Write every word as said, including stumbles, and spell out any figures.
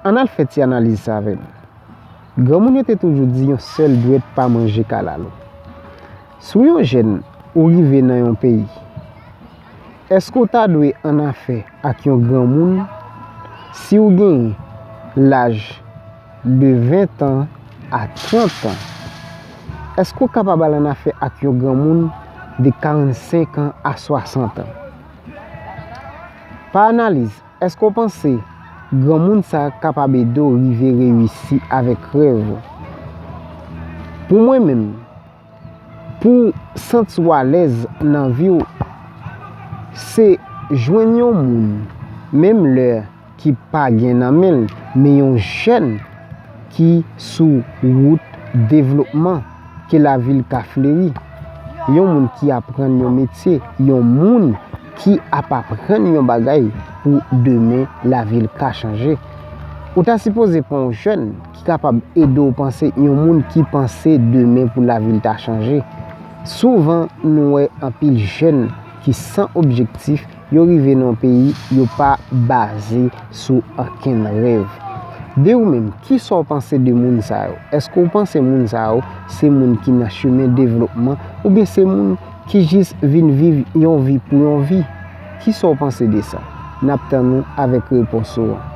Ann al fè ti analiz sa avè m. Granmoun yo te toujou di yon sèl dwèt pa manje kalalou. Si w yon jèn, ou rive nan yon peyi, èske w ta dwe annafè ak yon granmoun si w gen laj de ven tan a trant an? Èske w kapab al annafè ak yon granmoun de karannsenk an a swasant an? Pa analiz, èske w panse granmoun sa kapab ede w rive reyisi avèk rèv ou? Pou mwen menm, pou w santi w alèz nan vi w, se jwenn yon moun, menm lè ki pa gen nan men l, men yon jèn ki sou wout devlopman, ke lavi l ka fleri. Yon moun ki aprann yon metye, yon moun ki ap aprann yon bagay pou demen lavi l ka chanje. Ou ta sipoze pran yon jèn ki kapab ede w panse, yon moun ki panse demen pou lavi l ta chanje. Souvan, nou wè anpil jèn ki san objektif, yo rive nan yon peyi, yo pa baze sou okenn rèv. De ou menm, kisa w panse de moun sa yo? Èske w panse moun sa yo se moun ki nan chemen devlopman, oubyen se moun ki jis vin viv yon vi pou yon vi? Kisa w panse de sa? N ap tann ou avèk repons ou an.